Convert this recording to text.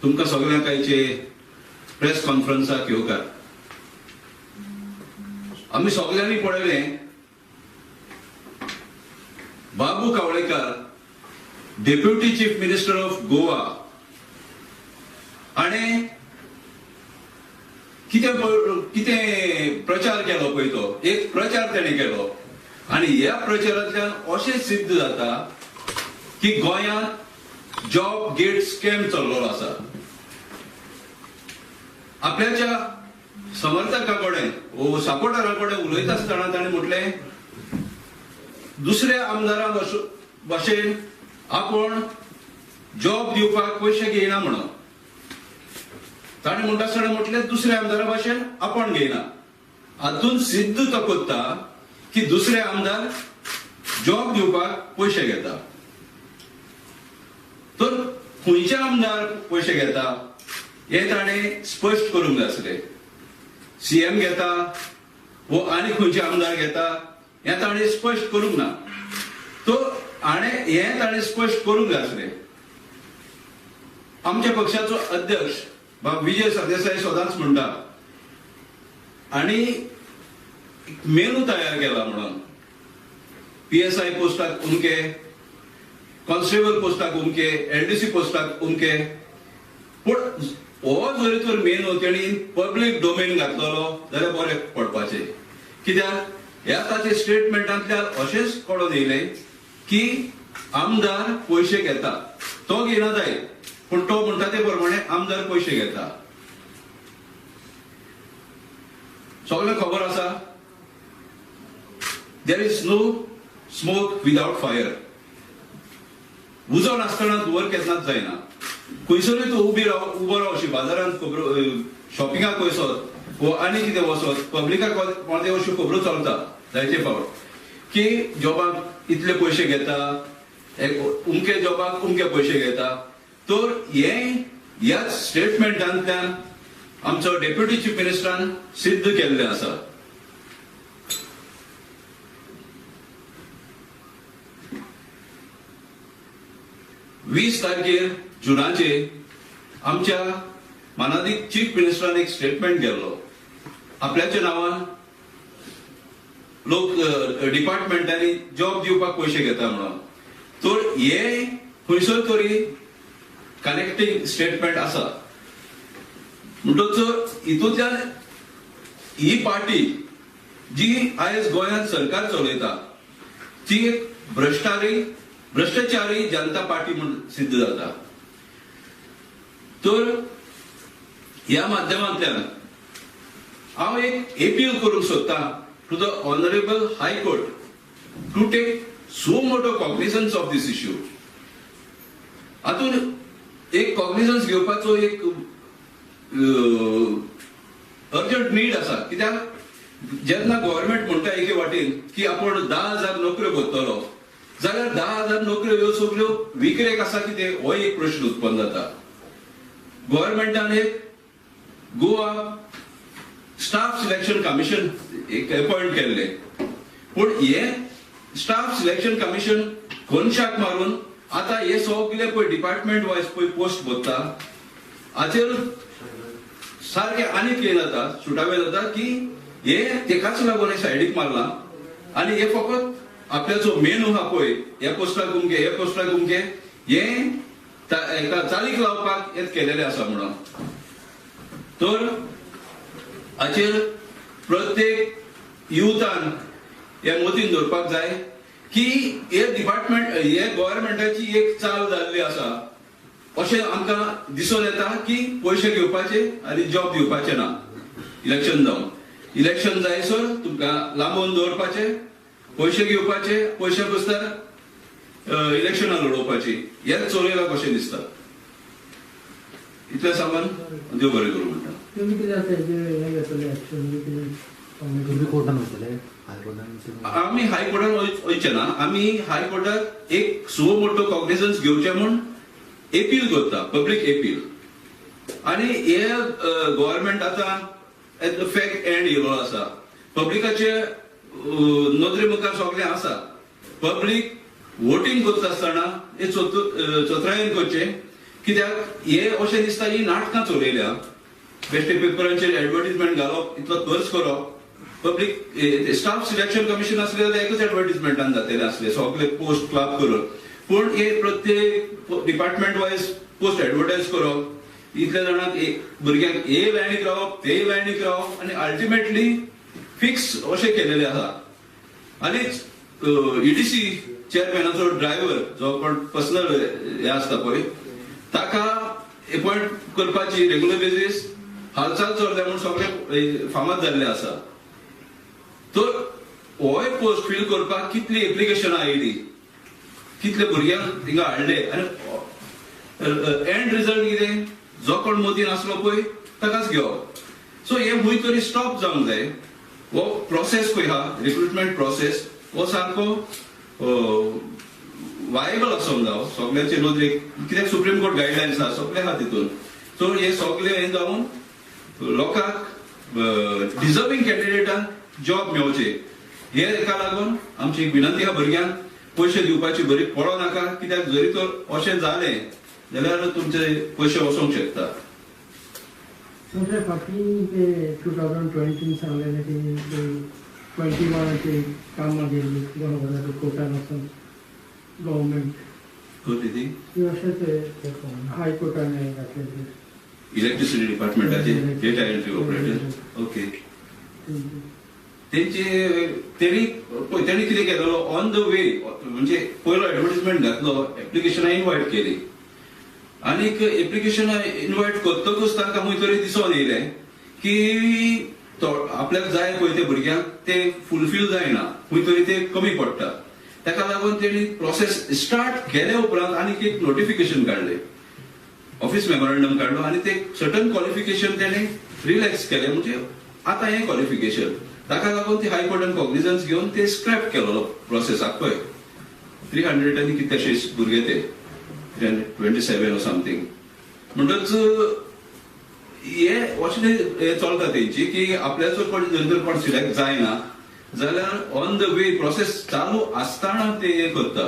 तुमकां सगळ्यांक आयचे प्रेस कॉन्फरन्साक येवकार. आमी सगळ्यांनी पळयलें, Babu Kavlekar, deputy chief minister of Goa, हाणें कितें कितें प्रचार केलो पळय, तो एक प्रचार तेणें केलो आनी ह्या प्रचारांतल्यान अशें सिद्ध जाता की गोंयांत जॉब गेट स्कॅम चल्लेलो आसा. आपल्याच्या समर्थका कडेन वो सपोर्टरा कडेन उलयता आसतना ताणें म्हटलें, दुसऱ्या आमदारां भाशेन आपूण जॉब दिवपाक पयशे घेयना म्हणून. ताणें म्हणटा आसतना म्हटलें दुसऱ्या आमदारा भाशेन आपूण घेयना. हातून सिद्ध तो करता की दुसरे आमदार जॉब दिवपाक पयशे घेता. तर खंयचे आमदार पयशे घेता हे ताणें स्पश्ट करूंक जाय आसलें. सीएम घेता वो आनी खंयचे आमदार घेता हें ताणें स्पश्ट करूंक ना. तो हाणें हें ताणें स्पश्ट करूंक जाय आसलें. आमच्या पक्षाचो अध्यक्ष बाब विजय सरदेसाय सदांच म्हणटा आनी मेनू तयार केला म्हणून पीएसआय पोस्टाक उमके, कॉन्स्टेबल पोस्टाक उमके, एलडीसी पोस्टाक उमके. पूण हो जरी तर मेनू तेणी पब्लीक डोमेन घातलेलो जाल्यार बरें पडपाचें. कित्याक ह्या ताच्या स्टेटमेंटांतल्यान अशेंच कळोन येयलें की आमदार पयशे घेता. तो घेयना जाय, पूण तो म्हणटा ते प्रमाणे आमदार पयशे घेता. सगळें खबर आसा, there is no smoke without fire. उजो नासतना धुंवर केन्नाच जायना. खंयसरूय तूं उबो राव अशी बाजारांत खबरो, शॉपिंगाक वचत वो आनी कितें वचत, पब्लिकाक कोणाचे अश्यो खबरो चलता जायते फावट की जॉबाक इतले पयशे घेता, उमके जॉबाक उमके पयशे घेता. तर हें ह्या स्टेटमेंटांतल्यान आमचो डेप्युटी चीफ मिनिस्टरान सिद्ध केल्लें आसा. वीस तारखेर जुनाचे आमच्या मानादीक चीफ मिनिस्टरान एक स्टेटमेंट केल्लो. आपल्याच्या नांवान लोक डिपार्टमेंटांनी जॉब दिवपाक पयशे घेता म्हणून. तर हे खंयसर तरी कनेक्टींग स्टेटमेंट आसा. म्हणटच हितूंतल्यान ही पार्टी जी आयज गोंयांत सरकार चलयता ती एक भ्रष्टाचारी जनता पार्टी म्हूण सिद्ध जाता. तर ह्या माध्यमांतल्यान हांव एक अपील करूंक सोदता to the honourable high court to take suo motu cognizance of this issue. हातूंत एक कॉग्निजन्स घेवपाचो एक अर्जंट नीड आसा. कित्याक जेन्ना गव्हर्मेंट म्हणटा एके वाटेन की आपूण 10,000 नोकऱ्यो भरतलो, जाल्यार 10,000 नोकऱ्यो ह्यो सगल्यो विक्रेक आसा कितें, हो एक प्रश्न उत्पन्न जाता. गव्हर्मेंटान एक गोवा स्टाफ सिलेक्शन कमिशन एक अपॉयंट केल्लें, पूण हे स्टाफ सिलेक्शन कमिशन कोनशाक मारून आतां हे सगळे पळय डिपार्टमेंट वायज पळय पोस्ट भरता. हाचेर सारकें आनीक कितें जाता, सुटावे जाता की हे तेकाच लागून हे सायडीक मारलां आनी हे फकत आपल्याचो मेनू आहा पळय, ह्या पोस्टाक उमके, ह्या पोस्टाक उमके, हे चालीक लावपाक हे केलेलें आसा म्हणून. तर हाचेर प्रत्येक युथान हे मतीन दवरपाक जाय की हे डिपार्टमेंट हे गव्हर्मेंटाची एक चाल जाल्ली आसा अशें आमकां दिसून येता की पयशे घेवपाचे आनी जॉब दिवपाचे ना. इलेक्शन जावन इलेक्शन जायसर तुमकां लांबोवन दवरपाचे, पयशे घेवपाचे, पयशे बसल्यार इलेक्शनां लडोवपाची, हेच चलयलां कशें दिसता. इतलें सामान देव बरें करूं म्हणटा. आमी हायकोर्टान वयचे ना, आमी हायकोर्टाक एक सुओ मोटो कॉग्निजन्स घेवचें म्हूण अपील करता, पब्लीक अपील. आनी हे गव्हर्मेंट आतां एट the fact and येयलो आसा, पब्लिकाचे नदरे मुखार सगळें आसा. पब्लीक वोटींग करता आसतना हे चतुरायेन करचें कित्याक हे अशें दिसता ही नाटकां चलयल्या, बेश्टे पेपरांचेर एडवर्टीजमेंट घालप, इतलो खर्च करप. पब्लीक स्टाफ सिलेक्शन कमिशन आसले जाल्यार एकच एडवर्टीजमेंटान जातले आसले सगळे पोस्ट क्लब करून, पूण हे प्रत्येक डिपार्टमेंट वायज पोस्ट एडवर्टायज करप, इतल्या जाणांक भुरग्यांक हे लायनीक रावप ते लायनीक रावप आनी अल्टिमेटली फिक्स अशें केलेलें आसा. आनी ईडीसी चेअरमॅनाचो ड्रायव्हर जो कोण पर्सनल हे आसता पळय ताका एपॉयंट करपाची रेगुलर बेजीस हालचाल चलल्या म्हूण सगळे फामाद जाल्ले आसा. तर होय पोस्ट फील करपाक कितली एप्लिकेशनां आयली, कितले भुरग्यांक थिंगा हाडले आनी एंड रिजल्ट कितें, जो कोण मतीन आसलो पळय ताकाच घेवप. सो हे खंय तरी स्टॉप जावंक जाय. हो प्रोसेस पळय आहा रिक्रुटमेंट प्रोसेस हो सारको वायबल आसूंक जावो सगळ्यांचे नदरेक, कित्याक सुप्रीम कोर्ट गायडलायन्स आहा सगळे आहा तितून. सो हे सगळे हें जावन लोकांक डिजर्वींग कॅन्डिडेटांक जॉब मेळचे हे हेका लागून आमची एक विनंती आहा भुरग्यांक पयशे दिवपाची बरी पडो नाका, कित्याक जरी तर अशें जालें जाल्यार तुमचे पयशे वचोंक शकता. तुमचे फाटली ते 2020 सांगलेले की 21 कामां गेल्ली बरोबर कोर्टान वचून गव्हर्मेंट ती अशेंच हायकोर्टान घातलेले इलेक्ट्रिसिटी डिपार्टमेंटाचे डेटा एंट्री ऑपरेटर. ओके, तेंचे तेणी तेणी कितें केलेलो ऑन the वे, म्हणजे पयलो एडवर्टीजमेंट घातलो, एप्लिकेशनां इनवायट केली आनीक एप्लिकेशनां इनवायट करतकूच तांकां खंय तरी दिसोन येयलें की आपल्याक जाय पळय ते भुरग्यांक ते फुलफील जायना, खंय तरी ते कमी पडटा. ताका लागून तेणी प्रोसेस स्टार्ट केल्या उपरांत आनीक एक नोटिफिकेशन काडलें, ऑफिस मेमोरंडम काडलो आनी ते सर्टन क्वॉलिफिकेशन तेणे रिलॅक्स केलें, म्हणजे आतां हें क्वॉलिफिकेशन. ताका लागून ते हायकोर्टान कॉग्निजन्स घेवन ते स्क्रॅप केलो प्रोसेस पळय 300 आनी कितलेशे भुरगे ते 327 ऑर समथींग. म्हणटच हे अशें हे चलता तेंची की आपल्याचो कोण जर तर कोण सिलेक्ट जायना जाल्यार ऑन the way process चालू आसतना ते हे करता.